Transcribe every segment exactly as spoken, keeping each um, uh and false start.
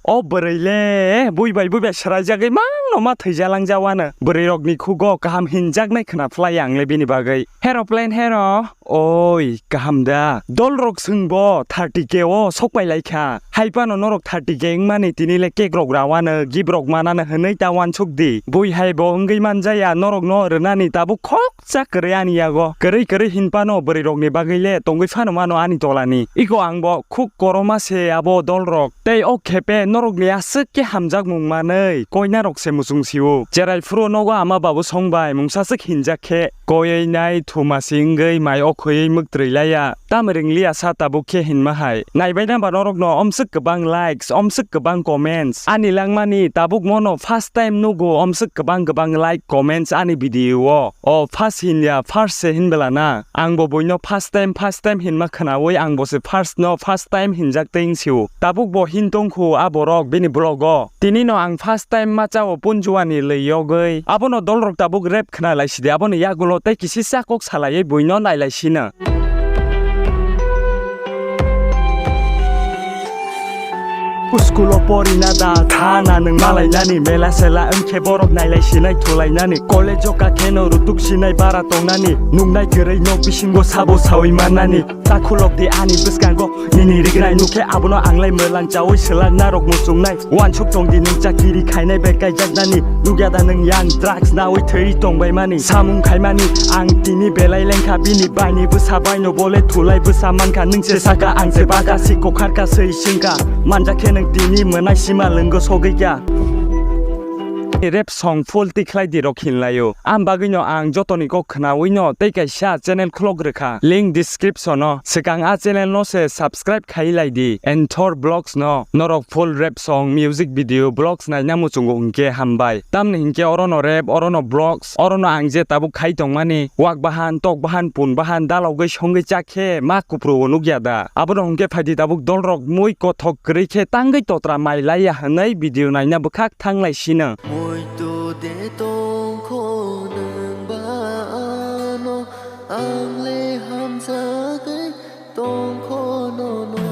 O bwrwi le bui bai bui bai swraijagwi mangno ma thwijalangjawano. Bwrwi rokni khugo kaham hinjaknai khna phlai ang le bini bagwi. Hero plan hero. Oi, kaham da. Dolrok swngbo thirty K o sokpai laikha. Hai phano norok thirty K wngmani tini le cake rok rawano, gift rok manano hwnwi ta uansuk di. Bui hai bo wngwi manjaya, norokno rwnani tabuk khoksa kwrwi ani yago. Kwrwi kwrwi hinphano bwrwi rokni bagwi le tongwi phano mano ani tolani. Iko ang bo khuk koroma se abo dolrok. Tei o khepe norokni aswk khe hamjakmung manwi koinarok se muchung sio. Cherai phuru nogo ama babu song bai mungsaswk hinjak khe, koiwi nai thuma si wngwi mai o khoiwi mwktwrwi laiya. Tamo ringli asa tabuk khe hinma hai. Naibaina ba norokno omswk kwbang likes, omswk kwbang comments. Ani langmani tabuk mono first time nugo omswk kwbang kwbang like, comments ani video o. O first hinya, first se hinbela na. Ang bo buino first time, first time hinma khnaui ang bo se first no first time hinjak tei wngsio. Tabuk bo hin tongkhu a borok bini vlog o. Tini no ang first time ma chao punjuani lei yogwi. Abono dolrok tabuk rap khna lai sidi, aboni yagulo tei kisisa kok salaiwi buino nai lai sino. School o porina da thana nwng malainani, mela sela wngkhe borok nailai sinai thulainani, college o kakheno rutuk sinai bara tongnani, nuknai kwrwi nok bisingo sabo sawi mannani. Ta khulok di ani bwskango nini rignai nukhe, abono anglai mwlang chawi swlak narok muchungnai. Wansuk tong di nwng chakiri khainai bai kaijaknani, nukya da nwng yang drugs nawi thwi tongbaimani. Samung khaimani ang tini belai lengkha, bini baini bwsa baino bole thulai bwsa mankha, nwng se saka ang se baka si kokharka swi singka, manjakhe nwng tini mwnai sima lwngo sogwikya. Rap song full tikhlai di rok hinlaio. Am bagwino ang jotoni kok khnaui no tei kaisa channel khulok rwkha. Link description o. Swkang a channel no se subscribe khai lai di. Enthor Vlogs no. Norok full rap song, music video, vlogs naina muchungo hinkhe hambai. Tamni hinkhe oro no rap, oro no vlogs, oro no ang je tabuk khai tongmani, wak bahan, tok bahan, pun bahan, dalogwi songwi chak khe ma kupru o nukya da. Abono hwnkhe phaidi tabuk dolrok mui kothok kwrwi khe tangwi totra mai laiya hwnwi video naina bwkhak thanglai sino. Muitu de tongkho nwng ba ano, ang le hamjagwi tongkho nono.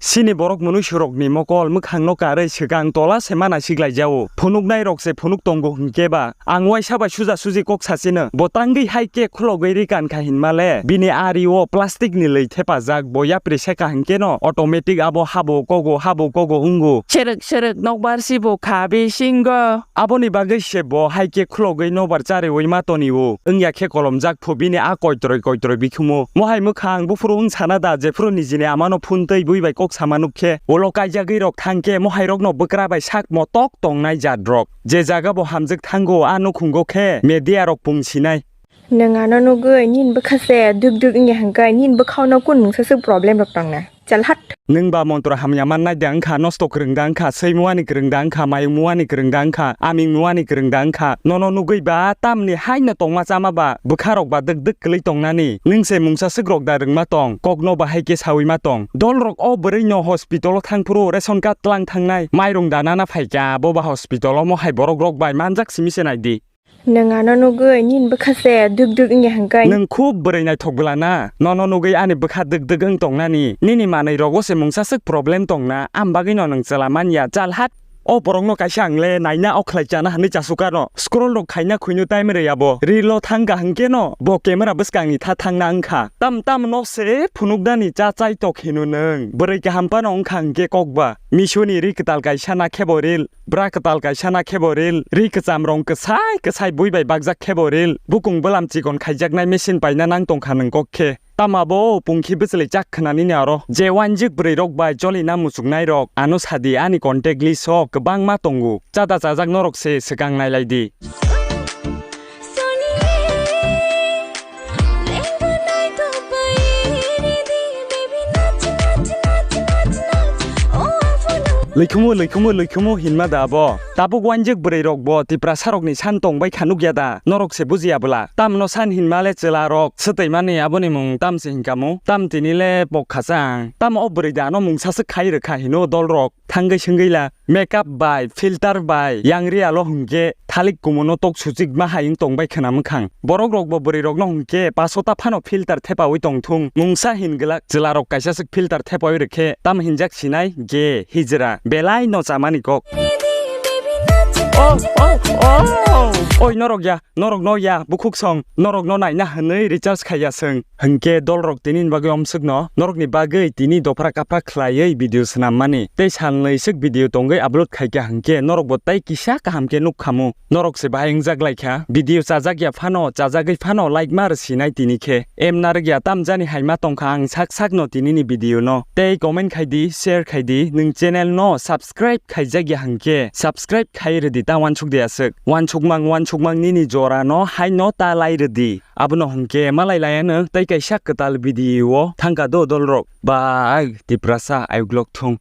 Sini borok mwnwi surokni mokol mwkhangno karwi swkang tola se mana siklaijao. Phunuknairok se phunuk tongo hwnkhe ba. Ang uaisa bai suja suji kok sachino, bo tangwi hai khe khulogwi ri kankha hinmale, bini ari o plastic ni lwi thepajak, bo yapri seka hinkhe no automatic abo habo kogo, habo kogo wngo. Serek serek nokbar sibo kha bisingo. Aboni bagwi se bo hai khe khulogwi nokbar chariwi ma tonio. Wngya khe kolomjak phu bini a koitroi koitroi bikhumo. Mohai mwkhang buphuru wng sana da, jephuru nijini amano phun twi bui bai kok sama nuk khe, ulo kaijagwi rok thang khe mohai rokno bwkra bai sak motok tongnai jat rok. Je jaga bo hamjwk thango, a nukhungo khe media rok pung sinai. Nwng ano nugwi nini bwkha se duk duk wngya hwnkhe, nini bwkhao no kun mungsa swk problem rok tongna? Chal hat. Nwng ba montro hamya mannai da wngkha, nosto kwrwng da wngkha, swi muani kwrwng da wngkha, mayung muani kwrwng da wngkha, aming muani kwrwng da wngkha. Nono nugwi ba tamni haino tongma chama ba bwkha rok ba duk duk kwlwi tongnani. Nwng se mungsa swk rok da rwngma tong, kok no bahai khe sawi ma tong. Dol rok o bwrwi no hospital o thang phuru ration card tlang thangnai, mairung da nana phaikha, bo ba hospital o mohai borok rok bai manjak simi se nai di. Nwng ano nugwi nini bwkha se duk duk wngya hwnkhe. Nwng khub bwrwi naithok bwla na? Nono nugwi ani bwkha duk duk wng tongnani? Nini manwi rogo se mungsa swk problem tongna, am bagwino nwng chwla manya? Chal hat. O borokno kaisa ang le naina o khlai chana hwnwi chasukano. Scroll rok khaina khuino time rwya bo. Reel o thangkha hwnkhe no bo camera bwskangni tha thangna wngkha. Tam tam no se phunuknani cha chai tok hino nwng. Bwrwi kaham phano wngkha hwnkhe kokba. Misoni ri kwtal kaisa na khe bo reel. Bra kwtal kaisa na khe bo reel, ri kwcham rong kwsai kwsai bui bai bakjak khe bo reel, bukung bwlam chikon khaijaknai machine paina nang tongkha nwng kok khe. Tama bo pungkhi bwchwlwi chak khwnani ni aro. Je wanjik bwrwi rok bai choli na muchuknai rok, ano sadi ani contact list o kwbangma tongo. Chada chajak norok se swkang nailai di. Lwikhumu, lwikhumu, lwikhumu hinma da abo? Tabuk wanjik bwrwi rok bo Tiprasa rokni san tong bai kha nukya da? Norok se bujiya bwla. Tamno san hinma le chwla rok swtwi mani, aboni mung tam se hinkamu? Tam tini le pok kha chang. Tam o bwrwi da ano mungsa swk khai rwkha hino dol rok. Thangwi swngwi la. Makeup bai, filter bai, yang real o hwnkhe thalik kumu no tok suchik ma hai wng tong bai khwna mwkhang. Borok rok bo bwrwi rok no hwnkhe paso ta phano filter thepawi tong thung. Mungsa hin glak chwla rok kaisa swk filter thepawi rwkhe tam hinjak sinai ge hijra belai no chamani kok. Oh, oh, oh. Oi norok ya, norok no ya, bukhuk song, norok no naina hwnwi recharge khaiya swng. Hwnkhe dolrok tini ni bagwi omswkno, norokni bagwi tini dophra kaphra khlaiwi video swnammani. Tei salnwi swk video tongwi upload khaikha hwnkhe norokbo tei kisa kaham khe nukkhamu. Norok se bahai wngjak laikha. Video chajak ya phano, chajagwi phano like ma rwsinai tini khe. Em narwk ya tamjani hai ma tongkha ang sak sakno tini ni video no. Tei comment khai di, share khai di, nwng channel no subscribe khaijak ya hwnkhe subscribe khai rwdi ta uansuk di aswk. Uansukmang uansukmang nini jora no hai no ta lai rwdi. Abono hwnkhe malai laiya nwng tei kaisa kwtal video o thangka do dolrok. Ba, ai, Tiprasa, ayuklok thung.